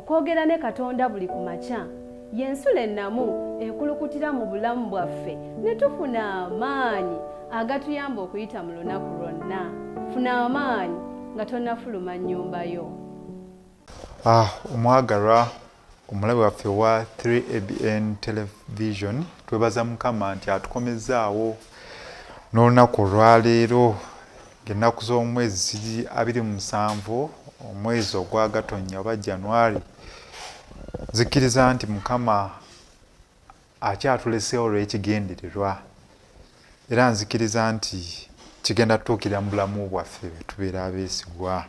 Okwogera ne Katonda buli ku makya y'ensulo ennamu ekulukutira mu bulamu bwaffe ne tufuna amaanyi agatuyamba okuyita mu lunaku lwonna. Funa amaanyi nga tonnafuluma nnyumba yo. Omwagalwa omulabe waffe wa 3ABN Television, twebaza Mukama nti atukomezzaawo n'olunaku olwaleero ng'ennaku z'omwezi ziri 27 omwezi ogwa Gatonnya oba January. Nzikkiriza nti Mukama akyatuleseewo olw'ekigendererwa, era nzikiriza nti kigenda tutuukirira mu bulamu bwaffe bwe tubeera abeesigwa.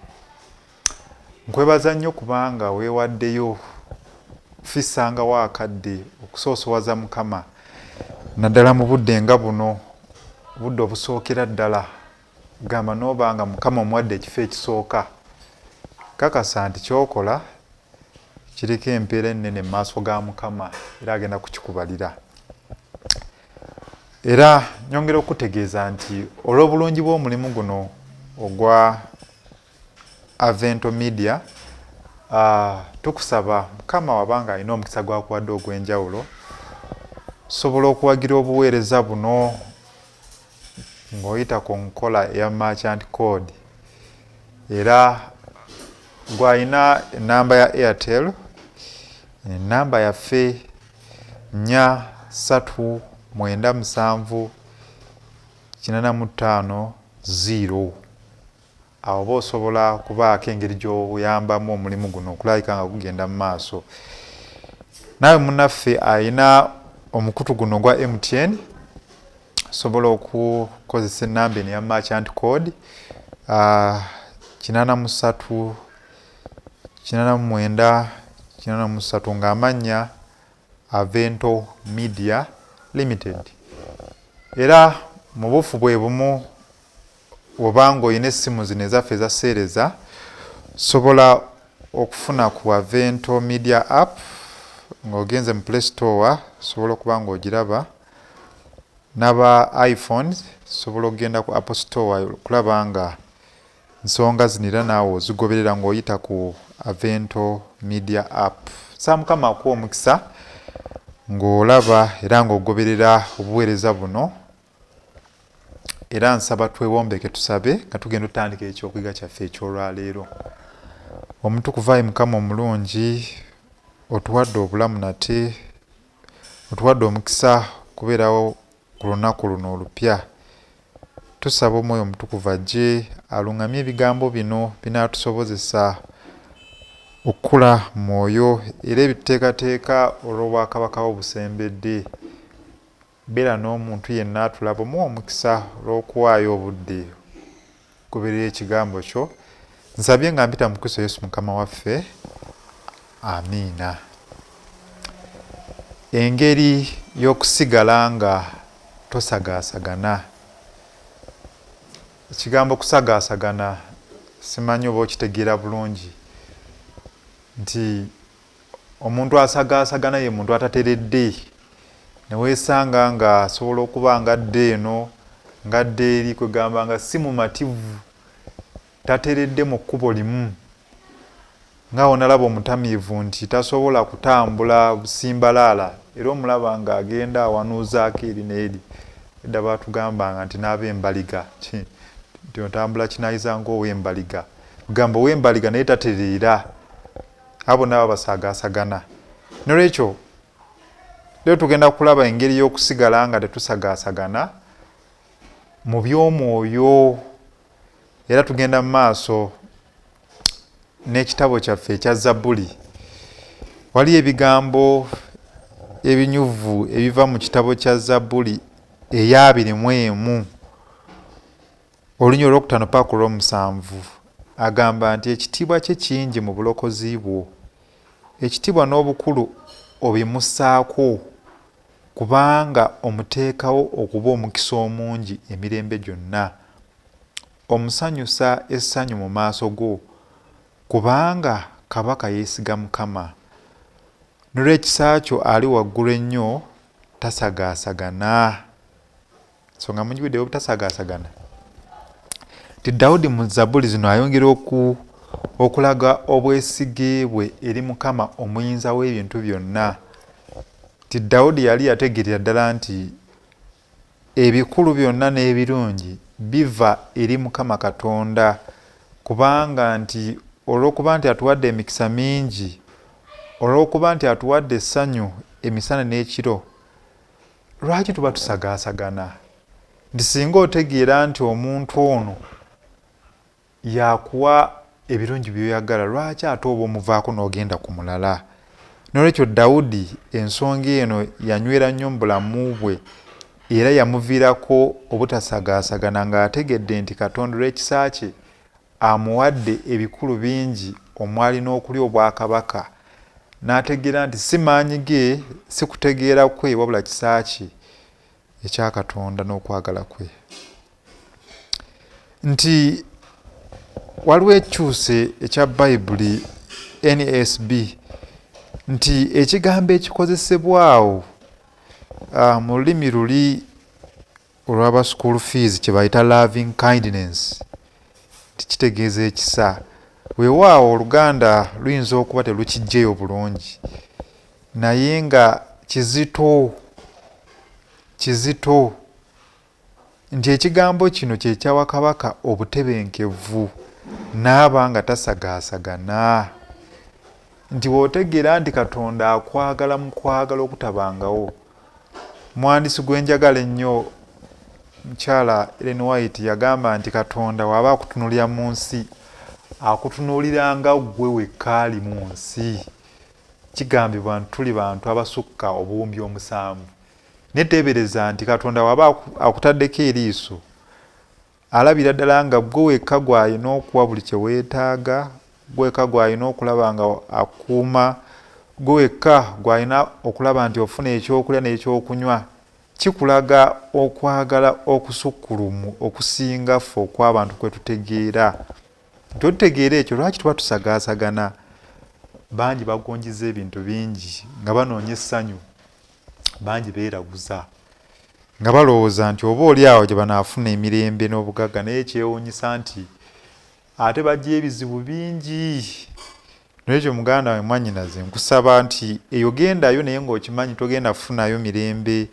Nkwebaza nnyo kubanga weewaddeyo fissangawo akadde okusoosowaza Mukama, naddala mu budde nga buno, obudde obusookera ddala. Gamba n'oba nga Mukama omuwadde ekifo ekisooka, kakasa nti ky'okola kiriko empeera ennene mu maaso ga Mukama, era agenda kukikubalira. Era nyongera okutegeeza nti olw'obulungi bw'omulimu guno ogwa Avento Media, tukusaba Mukama wabanga alina omukisa gwakuwadde ogw'enjawulo, sobola okuwagira obuweereza buno ng'oyita ku nkola eya merchant code. Era gw'alina ennamba ya Airtel, ennamba yaffe 4 3 9 7 85 0. Awo oba osobola kubaako engeri gy'oyambamu omulimu guno okulabika nga gugenda mu maaso. Naawe munnaffe alina omukutu guno ogwa MTN, osobola okukozesa ennamba eno eya merchant code, 83 89 83, ng'amannya Avento Media Limited. Era mu bufu bwe bumu, obanga olina essimu zino ezaffe eza seereza, sobola okufuna ku Avento Media app ng'ogenze mu Play Store, sobola okuba ng'ogiraba. N'aba iPhones sobola okugenda ku Apple Store okulaba nga nsonga zino era naawe ozigoberera ng'oyita ku Avento Media app. Nsaba Mukama akuwa omukisa ng'olaba era ng'ogoberera obuweereza buno, era nsaba twewombeke tusabe nga tugenda otandika ekyokuyiga kyaffe eky'olwaleero. Omutukuvu ayi Mukama omulungi, otuwadde obulamu nate, otuwadde omukisa kubeerawo ku lunaku luno olupya. Tusaba Omwoyo Omutukuvu ajje aluŋŋamye ebigambo bino binaatusobozesa okukula mwoyo era ebituteekateeka olw'obwakabaka bwo busembedde. Beera n'omuntu yenna atulaba, omuwa omukisa olw'okuwaayo obudde okugoberera ekigambo kyo. Nsabye nga mpita mu Kristo Yesu Mukama waffe, amiina. Engeri y'okusigala nga tosagaasagana. Ekigambo kusagaasagana simanyi oba okitegeera bulungi, nti omuntu asagaasagana ye muntu atateredde, ne weesanga nga asobola okuba ng'adda eno ng'adda eri, kwegamba nga si mumativu, tateredde mu kkubo limu. Nga onalaba omutamiivu nti tasobola kutambula busimbalaala, era omulaba ng'agenda awanuuzaako eri n'eri. Edda baatugambanga nti n'ab'embaliga nti otambula kinayiza ng'ow'embaliga, kugamba ow'embaliga naye tatereera. Abo bonna baba basagaasagana. Nolwekyo leero tugenda kulaba engeri y'okusigala nga tetusagaasagana mu by'omwoyo, era tugenda mu maaso n'ekitabo kyaffe ekya Zabbuli. Waliyo ebigambo ebinyuvu ebiva mu kitabo kya Zabbuli eya 21, olunya olwokutaano paka ku olw'omusanvu. Agamba nti ekitiibwa kye kingi mu bulokozi bwo, ekitiibwa n'obukulu obimussaako, kubanga omuteekawo okuba omukisa omungi emirembe gyonna. Omusanyusa essanyu mu maaso go, kubanga kabaka yeesiga Mukama. N'olw'ekisa kyo ali waggulu ennyo tasagaasagana. Nsonga mungiwidde obutasagaasagana nti Dawudi mu zabbuli zino ayongera okulaga obwesige bwe eri Mukama omuyinza w'ebintu byonna. Nti Dawudi yali yategeerera ddala nti ebikulu byonna n'ebirungi biva eri Mukama Katonda, kubanga nti olw'okuba nti atuwadde emikisa mingi, olw'okuba nti atuwadde essanyu emisana n'ekiro, lwaki tuba tusagaasagana? Nti singa otegeera nti omuntu ono yakuwa ebirungi by'oyagala, lwaki ate oba omuvaako n'ogenda ku mulala? N'olwekyo Dawudi ensonga eno yanywera nnyo mu bulamu bwe era yamuviirako obutasagaasagana ng'ategedde nti Katonda olw'ekisa kye amuwadde ebikulu bingi omwali n'okulya obwakabaka, n'ategeera nti si maanyi ge, si kutegeera kwe, wabula kisa kye ekya Katonda n'okwagala kwe. Nti waliwo ekyuse ekya Bayibuli NASB nti ekigambo ekikozesebwawo mu lulimi luli olw'aba school fees kye bayita loving kindness, nti kitegeeza ekisa. Weewaawo Oluganda luyinza okuba telukiggyeyo bulungi, naye nga kizito kizito nti ekigambo kino kye kyawa kabaka obutebenkevu n'aba nga tasagaasagana. Nti bw'otegeera nti Katonda akwagala mu kwagala okutabangawo. Muwandiisi gwe njagala ennyo mukyala Ellen White yagamba nti Katonda w'aba akutunuulira mu nsi, akutunuulira nga ggwe wekka ali mu nsi. Kigambibwa nti tuli bantu abasukka obuwumbi 7. Naye teebereza nti Katonda w'aba akutaddeko eriiso, alabira ddala nga ggwe wekka gw'alina okuwa buli kye weetaaga, ggwe wekka gw'alina okulaba nga akuuma, ggwe wekka gw'alina okulaba nti ofuna ekyokulya n'ekyokunywa. Kikulaga okwagala okusukkulumu okusinga ffe okw'abantu kwe tutegeera. Nti otutegeera ekyo, lwaki tuba tusagaasagana? Bangi bagonjeza ebintu bingi nga banoonya essanyu, bangi beeraguza nga balowooza nti oba oli awo gye banaafuna emirembe n'obugagga, naye kyewuunyisa nti ate bajja ebizibu bingi. N'olwekyo muganda wange, mwannyinaze, nkusaba nti eyo gendayo naye ng'okimanyi togenda kufunayo mirembe,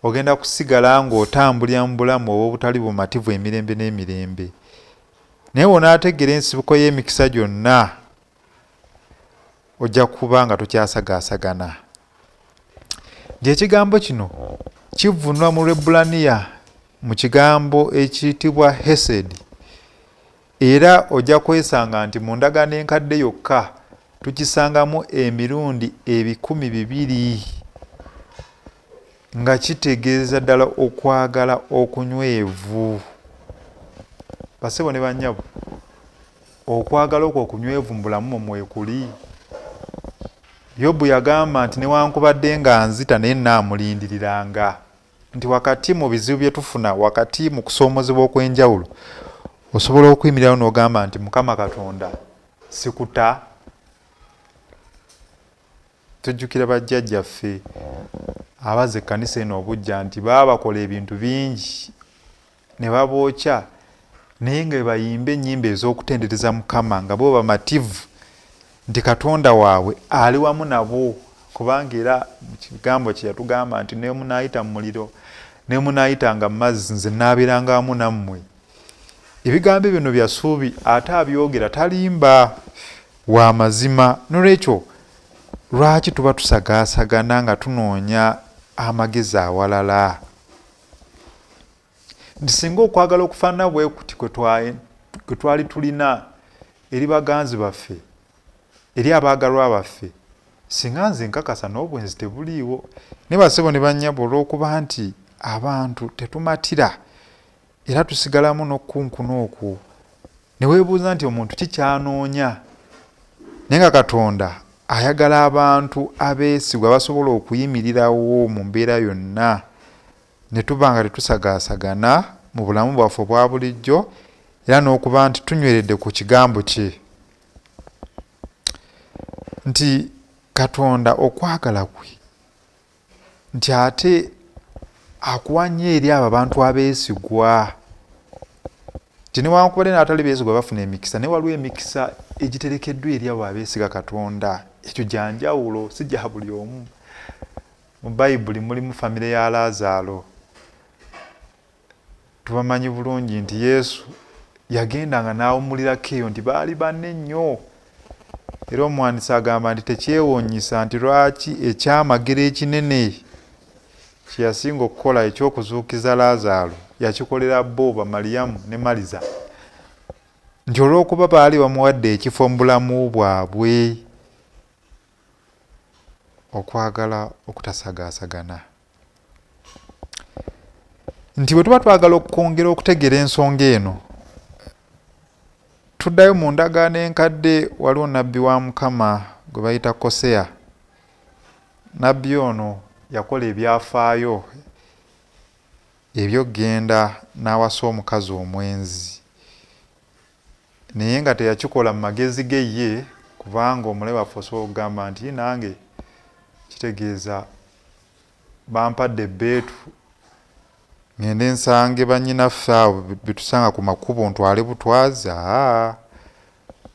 ogenda kusigala ng'otambulira mu bulamu obw'obutali bumativu emirembe n'emirembe. Naye w'onaategeera ensibuko y'emikisa gyonna, ojja kuba nga tokyasagaasagana. Nti ekigambo kino kivvunulwa mu Lwebbulaniya mu kigambo ekiyitibwa hesed, era ojja kwesanga nti mu ndagaano enkadde yokka tukisangamu emirundi 200 nga kitegeeza ddala okwagala okunywevu. Basebo ne bannyabo, okwagala okwo okunywevu mu bulamu mwo mwekuli. Yobu yagamba nti newankubadde nga nzita naye nnaamulindiriranga. Nti wakati mu bizibu bye tufuna, wakati mu kusoomozebwa okw'enjawulo, osobola okuyimirirawo n'ogamba nti Mukama Katonda sikuta. Tujjukira bajjajjaffe abazza ekkanisa eno obuggya nti baabakola ebintu bingi ne babookya, naye nga bayimba ennyimba ez'okutendereza Mukama nga bo bamativu nti Katonda waabwe ali wamu nabo, kubanga era mu kigambo kye yatugamba nti ne munaayita mu muliro ne munaayitanga mu mazzi nze naabeeranga wamu nammwe. Ebigambo bino bya ssuubi, ate abyogera talimba, wa mazima. Nolwekyo lwaki tuba tusagaasagana nga tunoonya amagezi awalala? Nti singa okwagala okufaanana bwe kuti kwe twali tulina eri baganzi baffe, eri abaagalwa baffe, singa nze nkakasa n'obwenzi tebuliiwo. Naye basebo ne bannyabo, olw'okuba nti abantu tetumatira era tusigalamu n'okukunkuna okwo, ne weebuuza nti omuntu ki ky'anoonya, naye nga Katonda ayagala abantu abeesigwa abasobola okuyimirirawo mu mbeera yonna, ne tuba nga tetusagaasagana mu bulamu bwaffe obwa bulijjo, era n'okuba nti tunyweredde ku kigambo kye, nti Katonda okwagala kwe nti ate akuwa nnyo eri abo abantu abeesigwa. Nti newankubadde n'abatali beesigwa bafuna emikisa, naye waliwo emikisa egiterekeddwa eri abo abeesiga Katonda. Ekyo gya njawulo, si gya buli omu. Mu Bayibuli mulimu famire ya Laazaalo. Tubamanyi bulungi nti Yesu yagendanga n'awummulirako eyo nti baali banne nnyo. Era omuwandiisi agamba nti tekyewuunyisa nti lwaki ekyamagero ekinene kye yasinga okukola eky'okuzuukiza Laazaalo yakikolera bo Bamaliyamu ne Maliza, nti olw'okuba baali bamuwadde ekifo mu bulamu bwabwe. Okwagala okutasagaasagana. Nti bwe tuba twagala okwongera okutegeera ensonga eno, tuddayo mu ndagaano enkadde, waliwo nabbi wa Mukama gwe bayita Koseya. Nabbi ono yakola ebyafaayo eby'okugenda n'awasa omukazi omwenzi. Naye nga teyakikola mu magezi ge ye, kubanga omulabe waffe osobola okugamba nti nange kitegeeza bampadde ebbeetu ngende nsange bannyinaffe abo betusanga ku makubo ntwale butwazi. Aa,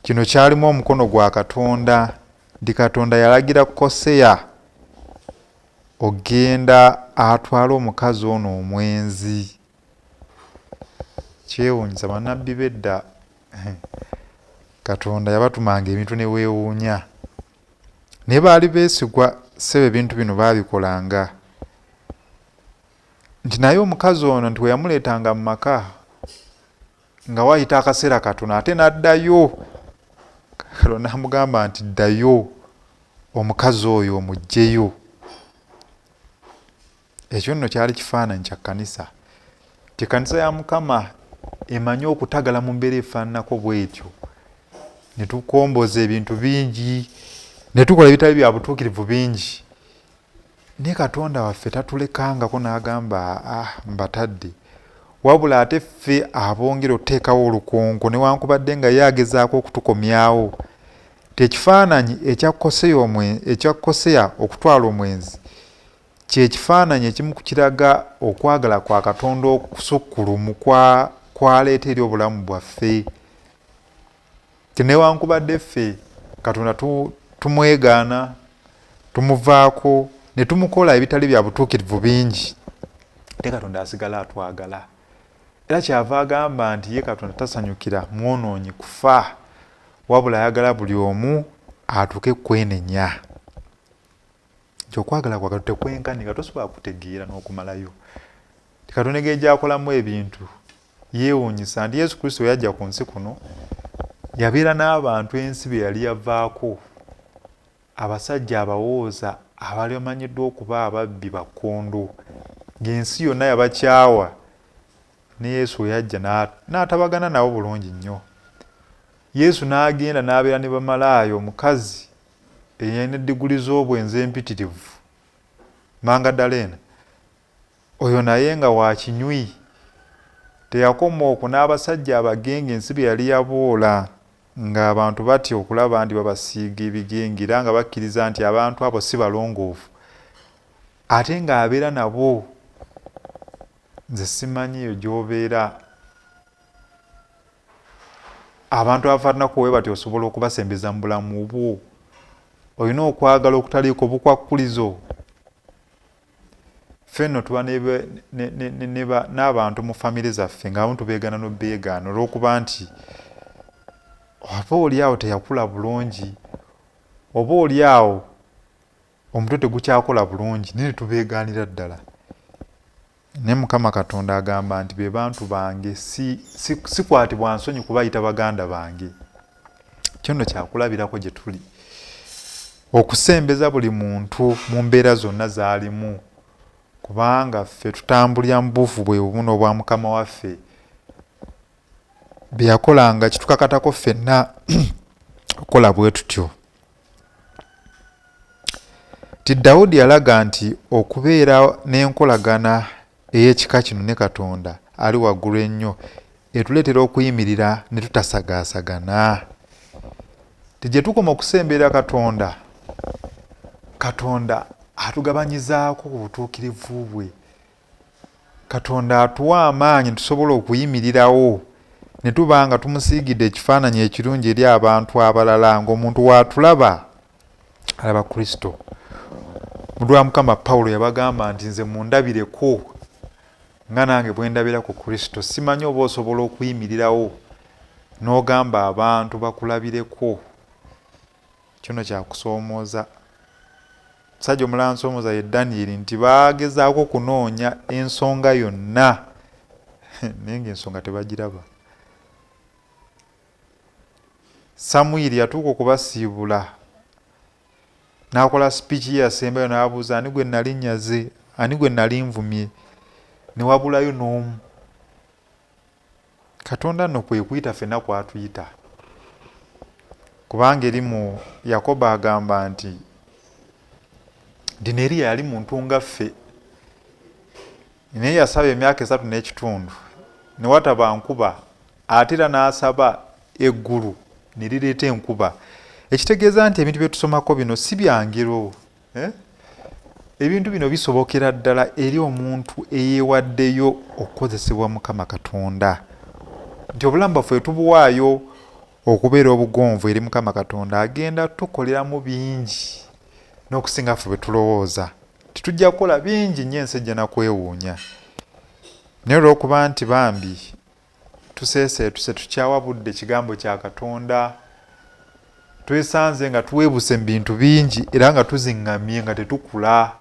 kino kyalimu omukono gwa Katonda, nti Katonda yalagira Koseya ogenda atwale omukazi ono omwenzi. Kyewuunyisa bannabbi b'edda Katonda yabatumanga ebintu ne weewuunya. Naye baali beesigwa ssebo, ebintu bino baabikolanga. Nti naye omukazi ono nti bwe yamuleetanga mu maka nga wayita akaseera katono ate n'addayo, Katonda n'amugamba nti ddayo omukazi oyo omuggyeyo. Ekyo nno kyali kifaananyi kya kkanisa, nti ekkanisa ya Mukama emanyi okutagala mu mbeera efaananako bw'etyo, ne tukomboza ebintu bingi, ne tukola ebitali bya butuukirivu bingi, naye Katonda waffe tatulekangako n'agamba, ah, mbatadde. Wabula ate ffe abongera okuteekawo olukonko, newankubadde nga ye agezaako okutukomyawo. Nti ekifaananyi ekya Koseya okutwala omwenzi kye kifaananyi ekimu ku kiraga okwagala kwa Katonda okusukkulumu kw'aleeta eri obulamu bwaffe. Nti newankubadde ffe Katonda tumwegaana, tumuvaako, ne tumukola ebitali bya butuukirivu bingi, ate Katonda asigala atwagala. Era kyava agamba nti ye Katonda tasanyukira mwonoonyi kufa, wabula ayagala buli omu atuuke kwenenya. Nti okwagala kwa Katonda tekwenkanika, tosobola kutegeera n'okumalayo. Nti Katonda engeri gy'akolamu ebintu yeewuunyisa, nti Yesu Kristo yajja ku nsi kuno, yabeera n'abantu ensi be yali yavaako, abasajja abawooza abaali bamanyiddwa okuba ababbi bakkondo, ng'ensi yonna yabakyawa, ne Yesu we yajja n'atabagana nabo bulungi nnyo. Yesu n'agenda n'abeera ne bamalaaya, omukazi eyalina diguli z'obwenzi empitirivu, Mangadaleena, oyo naye nga wa kinywi. Teyakoma okwo, n'abasajja abagenge ensi be yali yaboola, ng'abantu batya okulaba nti babasiiga ebigenge era nga bakkiriza nti abantu abo si balongoofu, ate ng'abeera nabo. Nze simanyi eyo gy'obeera abantu abafaananako bwe batyo osobola okubasembeza mu bulamu bwo. Olina okwagala okutaliiko bukwakkulizo. Ffe nno tuba n'abantu mu famire zaffe ng'abamu tubeegaana n'obeegaana olw'okuba nti oba oli awo teyakula bulungi, oba oli awo omutwe tegukyakola bulungi, naye ne tubeegaanira ddala. Naye Mukama Katonda agamba nti be bantu bange, sikwatibwa nsonyi kubayita baganda bange. Kyo nno kyakulabirako gye tuli okusembeza buli muntu mu mbeera zonna z'alimu, kubanga ffe tutambulira mu buufu bwe bumu n'obwa Mukama waffe. Bye yakolanga kitukakatako ffenna okukola bwe tutyo. Nti Dawudi yalaga nti okubeera n'enkolagana ey'ekika kino ne Katonda ali waggulu ennyo etuleetera okuyimirira ne tutasagaasagana. Nti gye tukoma okusemberera Katonda, Katonda atugabanyizaako ku butuukirivu bwe. Katonda atuwa amaanyi tusobola okuyimirirawo. Ne tuba nga tumusiigidde ekifaananyi ekirungi eri abantu abalala, ng'omuntu waatulaba alaba Kristo. Muddu wa Mukama Pawulo yabagamba nti, nze mundabireko nga nange bwe ndabira ku Kristo. Simanyi oba osobola okuyimirirawo n'ogamba abantu bakulabireko. Kino kyakusoomooza. Omusajja omulala nsomooza ye Danyeri, nti baagezaako okunoonya ensonga yonna naye ng'ensonga tebagiraba. Samwiri yatuuka okubasiibula n'akola sipiiki ye yasembayo n'abuuza, ani gwe nali nnyaze, ani gwe nali nvumye, ne wabulayo n'omu. Katonda nno kwe kuyita ffenna kw'atuyita, kubanga eri mu Yakobo agamba nti ne Eriya yali muntu nga ffe, naye yasaba emyaka 3 n'ekitundu ne wataba nkuba, ate era n'asaba eggulu ne lireeta enkuba, ekitegeeza nti ebintu bye tusomako bino si bya ngero. Ebintu bino bisobokera ddala eri omuntu eyeewaddeyo okukozesebwa Mukama Katonda, nti obulamu bwaffe tubuwaayo okubeera obugonvu eri Mukama Katonda, agenda tukoleramu bingi n'okusinga ffe bwe tulowooza. Titujja kukola bingi nnyo, ensi ejja na kwewuunya. Naye olw'okuba nti bambi tuseeseetuse, tukyawa budde kigambo kya Katonda, twesanze nga tuweebuse mu bintu bingi era nga tuziŋŋamye nga tetukula.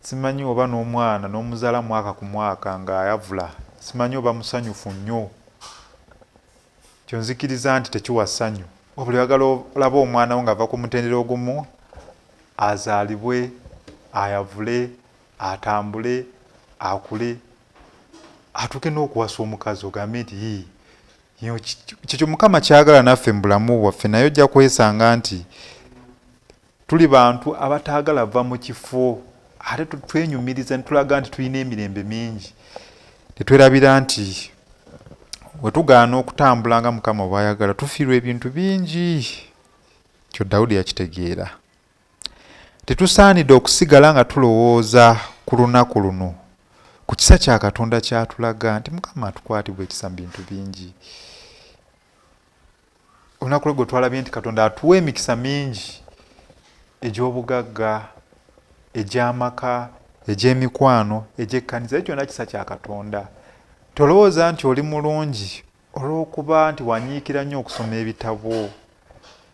Simanyi oba n'omwana n'omuzaala mwaka ku mwaka ng'ayavula, simanyi oba musanyufu nnyo. Kyo nzikiriza nti tekiwa ssanyu. Wabula oyagala olaba omwana wo ng'ava ku mutendera ogumu, azaalibwe, ayavule, atambule, akule, atuuke n'okuwasa omukazi, ogambe nti yii, kikyo Mukama kyagala naffe mu bulamu bwaffe. Naye ojja kwesanga nti tuli bantu abataagala va mu kifo, ate twenyumiriza ne tulaga nti tulina emirembe mingi. Tetwerabira nti we tugaana okutambula nga Mukama bw'ayagala, tufiirwa ebintu bingi. Kyo Dawudi yakitegeera. Tetusaanidde okusigala nga tulowooza ku lunaku luno, ku kisa kya Katonda ky'atulaga nti Mukama atukwatibwa ekisa mu bintu bingi. Olunaku lwe gwe twalabye nti Katonda atuwa emikisa mingi egy'obugagga, egy'amaka, egy'emikwano, egy'ekkanisa, ekyo kyonna kisa kya Katonda. Tolowooza nti oli mulungi olw'okuba nti wanyiikira nnyo okusoma ebitabo,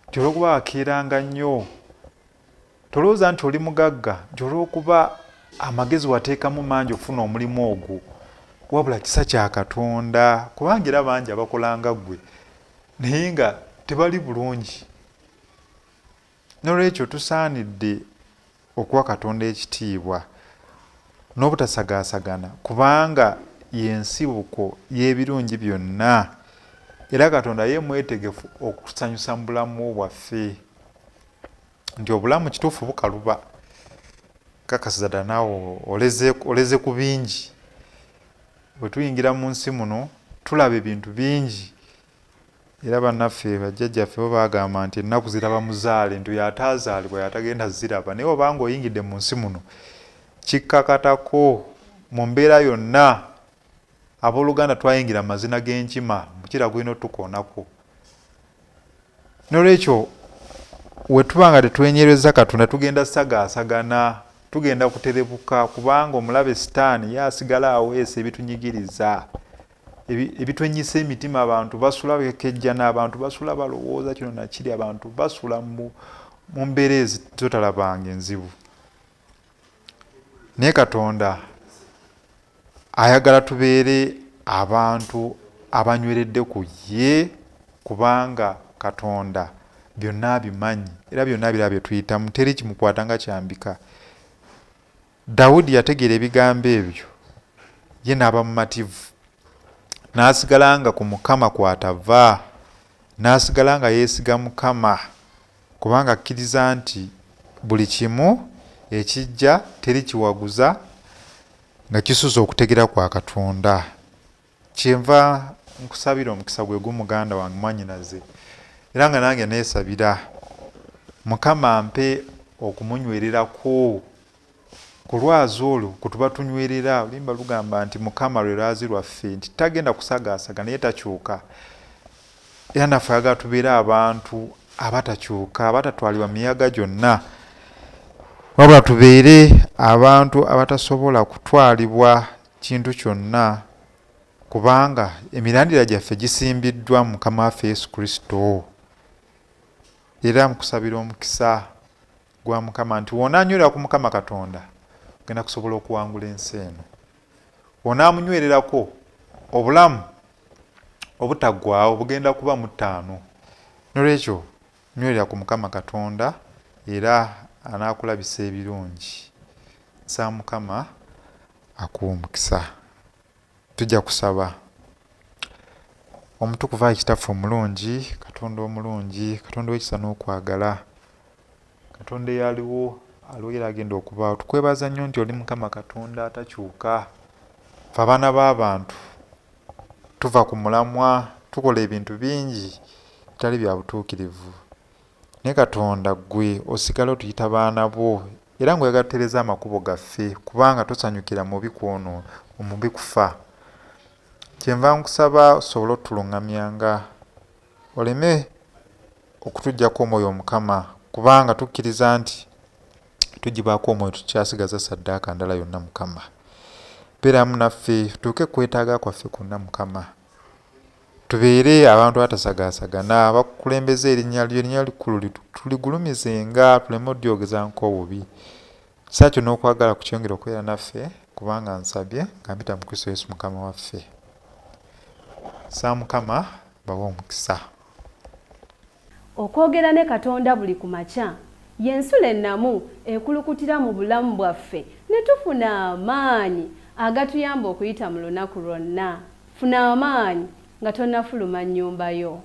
nti olw'okuba wakeeranga nnyo. Tolowooza nti oli mugagga nti olw'okuba amagezi wateekamu mangi okufuna omulimu ogwo, wabula kisa kya Katonda, kubanga era bangi abakola nga ggwe naye nga tebali bulungi. N'olwekyo tusaanidde okuwa Katonda ekitiibwa n'obutasagaasagana, kubanga y'ensibuko y'ebirungi byonna, era Katonda ye mwetegefu okutusanyusa mu bulamu bwaffe. Nti obulamu kituufu bukaluba, kakasiza ddala naawe oleze ku bingi. Bwe tuyingira mu nsi muno tulaba ebintu bingi, era bannaffe bajjajjaffe bo baagamba nti ennaku ziraba muzaale, nti oyo ataazaalibwa y'atagenda ziraba. Naye obanga oyingidde mu nsi muno, kikkakatako mu mbeera yonna. Abooluganda twayingira mu mazina g'enkima, mukira gulina otukoonako. N'olwekyo we tuba nga tetwenyereza Katonda, tugenda sagaasagana, tugenda kuterebuka, kubanga omulabe Sitaani ye asigala aweesa ebitunyigiriza, ebitwenyisa emitima. Abantu basula bekejjana, abantu basula balowooza kino na kiri, abantu basula mu mbeera ezotalabanga enzibu. Naye Katonda ayagala tubeere abantu abanyweredde ku ye, kubanga Katonda byonna abimanyi era byonna biraba bye tuyitamu, teri kimukwata nga kyambika. Dawudi yategeera ebigambo ebyo, ye n'aba mumativu, n'asigala nga ku Mukama kw'atava, n'asigala nga yeesiga Mukama, kubanga akkiriza nti buli kimu ekijja teri kiwaguza nga kisusse okutegeera kwa Katonda. Kyenva nkusabira omukisa gwe gumu, muganda wange, mwannyinaze, era nga nange neesabira Mukama ampe okumunywererako. Ku lwazi olwo kwe tuba tunywerera. Oluyimba lugamba nti Mukama lwe lwazi lwaffe, nti tagenda kusagaasaga naye takyuka. Era naffe ayagala tubeere abantu abatakyuka, abatatwalibwa miyaga gyonna, wabula tubeere abantu abatasobola kutwalibwa kintu kyonna, kubanga emirandira gyaffe gisimbiddwa Mukama waffe Yesu Kristo. Era nkusabira omukisa gwa Mukama nti w'onaanywerera ku Mukama Katonda, ogenda kusobola okuwangula ensi eno. W'onaamunywererako, obulamu obutaggwaawo bugenda kuba mu ttaano. Nolwekyo nywerera ku Mukama Katonda era anaakulabisa ebirungi. Nsaba Mukama akuwe omukisa. Tujja kusaba. Omutukuvu ayi Kitaffe omulungi, Katonda omulungi, Katonda ow'ekisa n'okwagala, Katonda eyaliwo, aliwo era agenda okubaawo, tukwebaza nnyo nti oli Mukama Katonda atakyuka. Ffe abaana b'abantu tuva ku mulamwa, tukola ebintu bingi bitali bya butuukirivu. Naye Katonda ggwe osigala otuyita baana bo era ng'oyagala tutereeze amakubo gaffe, kubanga tosanyukira mubi kwono omubi kufa. Kyenva nkusaba osobole otuluŋŋamyanga, oleme okutuggyako omwoyo Mukama, kubanga tukkiriza nti tuggyibwako omwoyo tukyasigaza ssaddaaka ndala yonna Mukama. Beeramu naffe tutuuke ku kwetaaga kwaffe kwonna Mukama. Tubeere abantu abatasagaasagana, abakulembeze erinnya lyo, erinnya likkulu tuligulumizenga, tuleme odyogeza nk'obubi. Kisa kyo n'okwagala kukyongere okubeera naffe, kubanga nsabye nga mpita mu Kristo Yesu Mukama waffe. Nsaba Mukama bawe omukisa. Okwogera ne Katonda buli ku makya y'ensulo ennamu ekulukutira mu bulamu bwaffe ne tufuna amaanyi agatuyamba okuyita mu lunaku lwonna. Funa amaanyi nga tonnafuluma nnyumba yo.